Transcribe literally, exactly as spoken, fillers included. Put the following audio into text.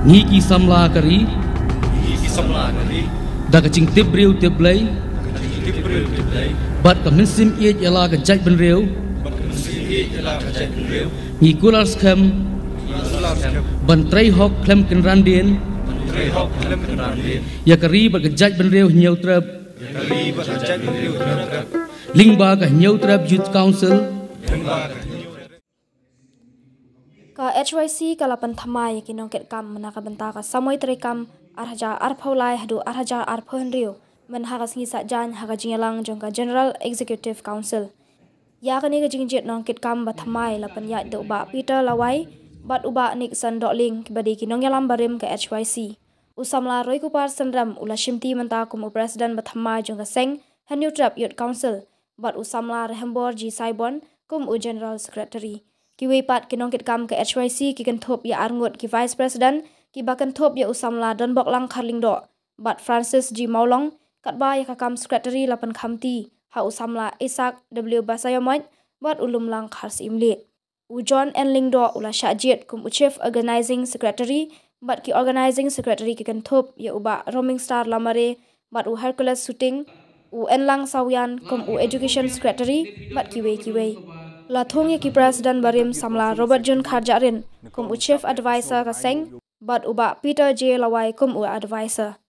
Ngi ki samla ka ri, da ka jingtip briew tip Blei bad ka mynsiem ïeit ïa la ka jaitbynriew, ngi kular skhem ban trei hok khlem kynran dien ïa ka ri bad ka jaitbynriew Hynñiewtrep lyngba ka Hynñiewtrep Youth Council. Ka H Y C ka la pynthymmai ïa ki nongkitkam na ka bynta ka samoi treikam ar hajar arphew lai haduh ar hajar arphew hynriew mynha ka sngi Saitjaiñ ha ka jingïalang jong ka General Executive Council. Ïa kane ka jingjied nongkitkam ba thymmai la pynïaid da u Bah Peter Lawai bad u Bah Nixon Dohling kiba dei ki nongïalam barim ka H Y C. U samla Roikupar Synrem u la shimti mynta kum u President ba thymmai jong ka seng Hynñiewtrep Youth Council bad u samla Rehembor G Saibon kum u General Secretary. Kiwei pat ki nongkitkam ka H Y C ki kynthup ïa arngut ki Vice President kiba kynthup ïa u samla Donboklang Kharlyngdoh bad Francis G Mawlong, katba ïa ka kam Secretary la pynkhamti ha u samla Isaac W Basaiawmoit bad u Lumlang Kharsyimlieh. U John N Lyngdoh u la shah jied kum u Chief Organising Secretary bad ki Organising Secretary ki kynthup ïa u Bah Romingstar Lamare bad u Hercules Suting, u Enlang Sawian kum u Education Secretary bad kiwei kiwei. La thung ïa ki President barim samla Robert June Kharjahrin kum u Chief Adviser ka seng bad u Bah Peter J Lawai kum u Adviser.